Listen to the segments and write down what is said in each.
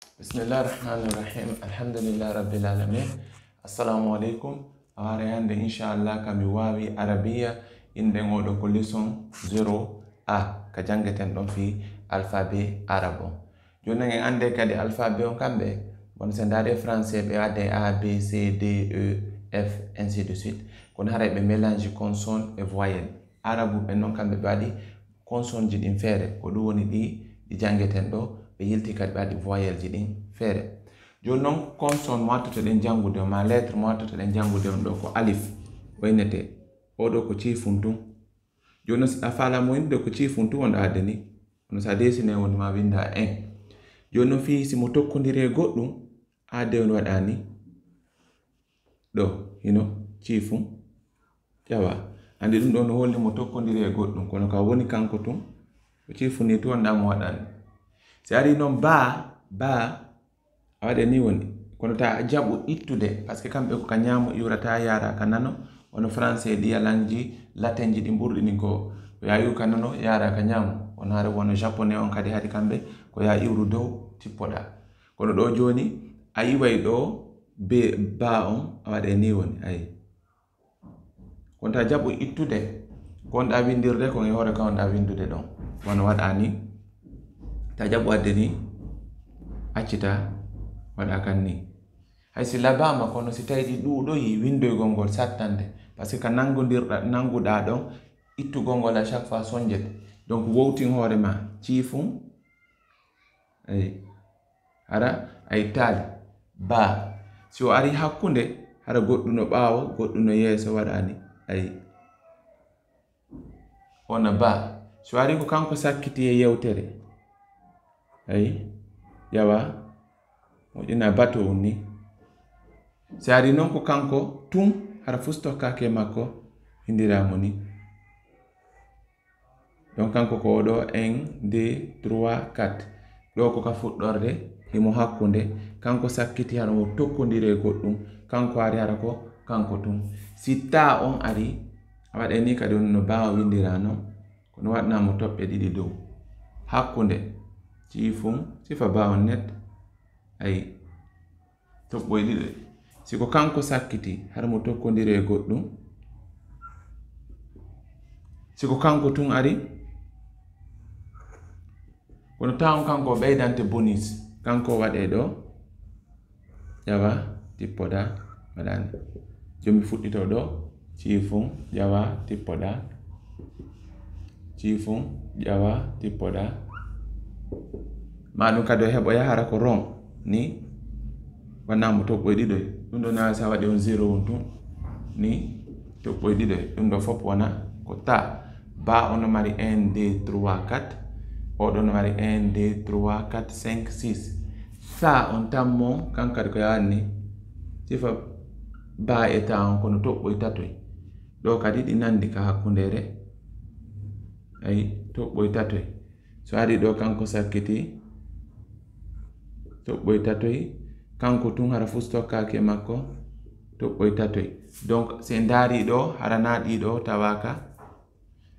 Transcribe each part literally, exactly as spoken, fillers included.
Bismillah rahmani rahim. Alhamdulillah rabbil alamin. Assalamu alaikum. Awara hande, inshallah, kami wawi arabiya. Inden oɗo ko leçon zéro A, ka jangeten ɗon fi alphabet arabo. Jooni en ande kadi alphabet on kamɓe. Bon, se ndaare français ɓe wadde A, B, C, D, E, F, ainsi de suite. Kono haray ɓe mélange consonne e voyelle. Arabu ɓe non kamɓe ɓe waɗi consonne ji ɗin feere. Ko ɗum woni ɗi, ɗi jangeten ɗo, ɓe yilti kadi ɓe waɗi voyelle ji ɗin feere. Jooni non consonne mo wattotoɗen jangude on, ma lettre mo wattotoɗen jangude on ɗo ko alif, waynete. Oɗo ko ciifun tun. Jooni non si a faala mo winde ko ciifun tun wonɗa wadde ni. Kono sa dessine woni ma winda en. Jooni non fii si mo tokkondire goɗɗum, a de on waɗa ni. Ɗo, hino, ciifun. Ƴawa. Andi ɗum ɗo no holli mo tokkondire e goɗɗum. Kono ka woni kanko tun, ko ciifun ni tun wonɗa mo waɗani. Si ari non baa, baa, a waɗe ni woni. Kono ta jaɓu ittude, parce que kamɓe ko ka ñaamo iwrata, yaara ka nano, wono français, ɗi langue ji latin ji ɗi ɓurɗi ni ko, ko ya iwu ka nano, yaara ka ñaamo. Wono hare wono japonais on kadi hari kamɓe, ko ya iwru dow, tippoɗa. Kono ɗo jooni, a iway ɗo, be, baa on, a waɗe ni woni, ayi. Kono ta jaɓu ittude, ko wonɗa windirde, ko e hoore ka wonɗa windude ɗon. Wano waɗa ni, ta jaɓu wadde ni, accita, waɗa kan ni. Hay si labaama, kono si tawi ɗi ɗuuɗoyi windoygol ngol sattande, parce que ka nangondirɗa, nanguɗa ɗon, ittugol ngol à chaque fois sonjete. Donc, wowtin hoore ma, ciifun, ayi, hara, ayi, taali, baa. Si o ari hakkunde, hara goɗɗum no ɓaawo, goɗɗum no yeeso waɗani, ayi. Wona baa. Si o ari ko kanko sakkiti e yewtere, ayi, ƴawa, moƴƴina bato on ni. Si ari non ko kanko tun, hara fus tokkaake makko, windiramo ni. Donc, kanko ko oɗo, un, deux, trois, quatre. Ɗo ko ka fuɗɗorde, himo hakkunde. Kanko sakkiti hara mo tokkondire e goɗɗum. Kanko ari hara ko kanko tun. Si taa on ari, a waɗay ni kadi on no baa o windirano. Kono waɗna mo toɓɓe ɗiɗi dow. Hakkunde, ciifun, sifa baa on net. Ayi. Toɓɓoy ɗiɗo. Si ko kanko sakkiti, hara mo tokkondire e goɗɗum. Si ko kanko tun ari, kono taawon kanko o ɓeydante bonus. Kanko waɗe ɗo, ƴawa, tippoɗa, waɗani. Jomi fuɗɗito ɗo, ciifun, ƴawa, tippoɗa. Ciifun, ƴawa, tippoɗa. Ma ɗum kadi o heɓoya hara ko rond ni. Wona mo toɓɓoy ɗiɗoy. Ɗum ɗo na sa waɗi on zéro on tun. Ni toɓɓoy ɗiɗoy. Ɗum ɗo fof wona ko ta. Baa on no mari un, deux, trois, quatre. Oɗo no mari un, deux, trois, quatre, cinq, six. Sa on tammo kan kadi ko yaani ni. Sifa baa e ta on kono toɓɓoy tatoy. Ɗo kadi ɗi nandi ka hakkundeere. Ayi, toɓɓoy tatoy. So ari ɗo kanko sakkiti, toɓɓoy tatoy. Kanko tun hara fus tokkaaki e makko, toɓɓoy tatoy. Donc, se ndaari ɗo, hara na ɗi ɗo tawaaka.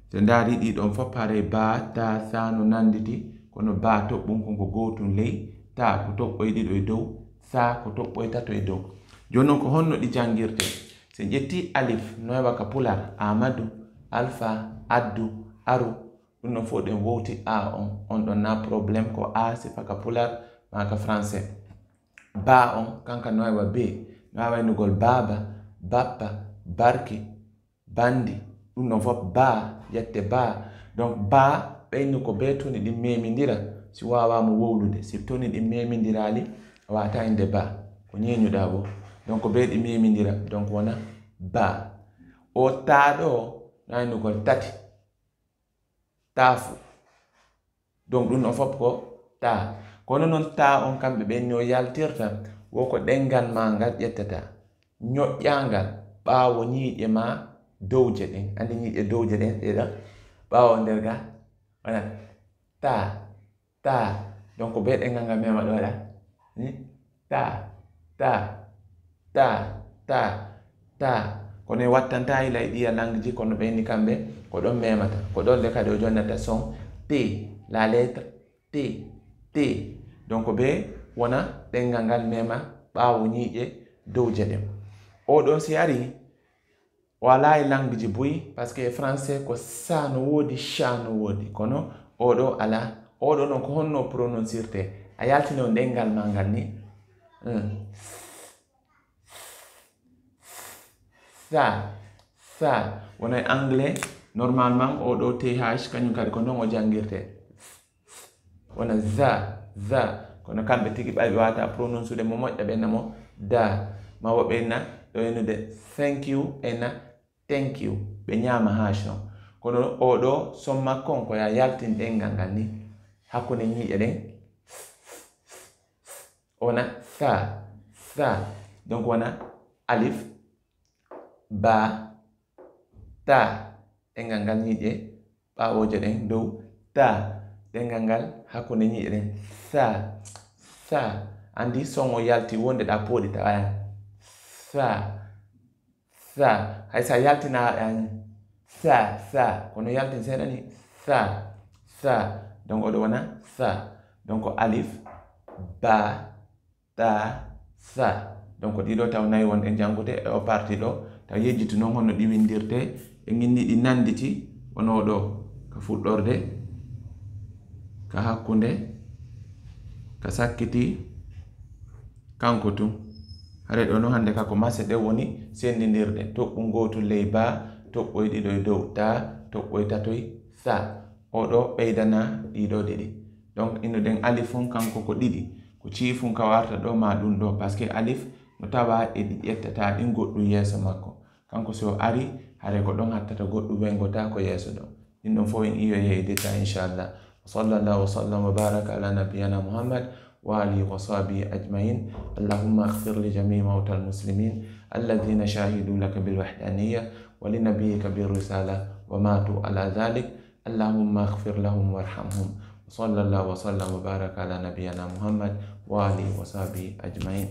Se ndaari ɗi ɗon fof haray baa, ta, sa no nanditi, kono baa toɓɓun kon ko gootun ley, ta ko toɓɓoy ɗiɗo e dow, sa ko toɓɓoy tato e dow. Jooni non ko honno ɗi janngirte? Se ƴetti alif, no heɓa ka pular, Amadu, Alfa, Addu, Aru, ɗum ɗon fof ɗen wowti a on, on ɗon na problème ko a sifa ka pular maa ka français. Baa on, kanka no heɓa be, no heɓa waynugol baaba, bappa, barki, bandi, ɗum ɗon fof baa, ƴette baa. Donc baa, ɓeynu ko be toni ɗin memindira, si waawaa mo wowlude, si toni ɗin memindiraali, a waawata innde baa, ko ñeeñuɗaa woo. Donc be ɗi memindira, donc wona baa. O taa ɗo, no waynugol tati. Taafu. Donc ɗum ɗon fof ko taa. Kono noon taa on kamɓe ɓen no yaltirta, wo ko ɗenngal maa ngal ƴettata, ñoƴƴaa ngal ɓaawo ñiiƴe maa dowje ɗen. Anndi ñiiƴe dowje ɗen, ɗeɗa ɓaawo nder ga, wona taa, taa. Donc ko be ɗenngal ngal mema ɗo waɗa. Hmm? Ta, ta, ta, ta, ta. Kono en wattanta ila e ɗiya langue ji, kono ɓeyni kamɓe ko ɗon memata. Ko ɗon le kadi o jonnata son T, la lettre T, T. Donc be Wona ɗengal ngal mema ɓaawo ñiiƴe dow je ɗen. Oɗo si ari, o alaa e langue ji buy, parce que e français ko sa no woodi, cha no woodi. Kono oɗo alaa. Oɗo noon ko honno prononcirte? A yaltini o ɗengal ma ngal ni. Hmm. Sa, sa. Wona e anglais, normalement, oɗo T H, kañum kadi ko noon o janngirte. Wona za, za. Kono kamɓe tigi ɓay ɓe wata prononsude mo moƴƴa, ɓe na mo da. Ma woɓɓe na ɗo enude thank you, e na thank you. Ɓe ñaama hash noon. Kono oɗo son makko on ko ya yaltin ɗengal ngal ni. Hakkunde ñiiƴe ɗen. Wona sa, sa. Donc wona alif, ba, ta. Ɗengal ngal ñiiƴe ɓaawoje ɗen dow ta. Ɗengal ngal hakkunde ñiiƴe ɗen sa, sa. Andi son o yalti wonde ɗa pooɗi tawa sa, sa. Hay sa yaltina ɗani sa, sa. Kono yaltin seeɗa ni sa, sa. Donc oɗo wona sa. Donc alif, ba, ta, sa. Donc ɗiɗo taw nayi won ɗen janngude e o parti ɗo. Taw yejjitu noon honno ɗi windirte. E ginni ɗi nanditi wono ɗo ka fuɗɗorde, ka hakkunde, ka sakkiti, kanko tun. Hare ɗo no hannde ka ko mase ɗe woni sendindirde. Toɓɓu ngootu ley ba, toɓɓoy ɗiɗo e dow ta, toɓɓoy tatoy sa. Oɗo ɓeydana ɗiɗo ɗiɗi. Donc ino ɗen alif fun kanko ko ɗiɗi. Ko ciifun ka warta ɗo ma ɗum ɗo, parce que alif no tawa e ɗi ƴettata ɗin goɗɗum yeeso makko. Kanko si o ari, hare ko ɗon hattata goɗɗum wengota ko yeeso ɗon. Ɗin ɗon fof en iyoye e détail inchallah. Wa sallallahu wa sallam wa baraka ala nabiyana Muhammad wa alihi wa sahbihi ajmain. Allahumma ighfir li jami'i mawtal muslimin alladhina shahidu laka bil wahdaniyya wa li nabiyyika bir risala wa matu ala dhalik. Allahumma ighfir lahum warhamhum. Wa sallallahu wa sallam wa baraka ala nabiyana Muhammad wa alihi wa sahbihi ajmain.